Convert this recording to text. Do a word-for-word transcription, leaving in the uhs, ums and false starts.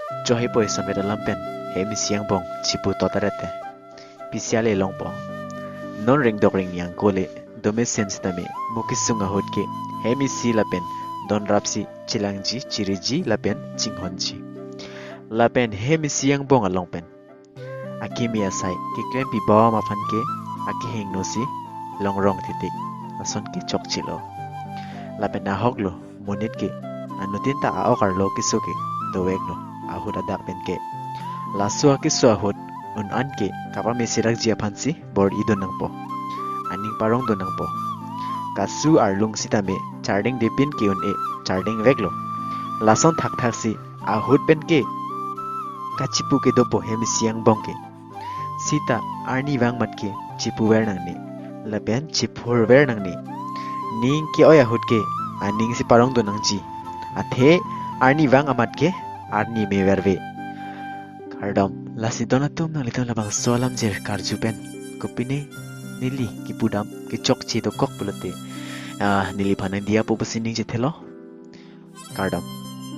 Chohepo isonvet alam pen hem isi angbong chipu totarete. Pisiale longpo. Non ringdok ringni angkole, domesen sitame, mo kesung ahut ke hem isi lapen don rapsi chelangji, chiriji lapen chinghonji. Lapen hem isi angbong along pen akimi asai keklem pibom aphan ke akehingno si longrong titik ason ke chokchelo. Lapen ahoklo, monit ke anuttin ta a-ok arlo keso ke doveklo ahut adak pen ke. Laso akeso ahut un-an ke kapamesirakji aphan si bor-i dun nangpo, aning parong dun nangpo. Kasu arlung sitame chardeng depin ke un-e chardeng veklo. Lason thakthak si ahut pen ke kachipu ke dopo hem isi angbong ke. Sita arnivang mat ke chipuver nangne lapen chiphurver nangne. Ning ke-oi ahut ke aning si parong dun nangji. Athe arnivang amat ke arni meverve. Kardom, lasi don atum, nanglitum labangso alamjir karju pen kopine neli kipudam kechokche dokok pulote, ah, neliphan nangdiyapo pusi ningje thelo. Kardom.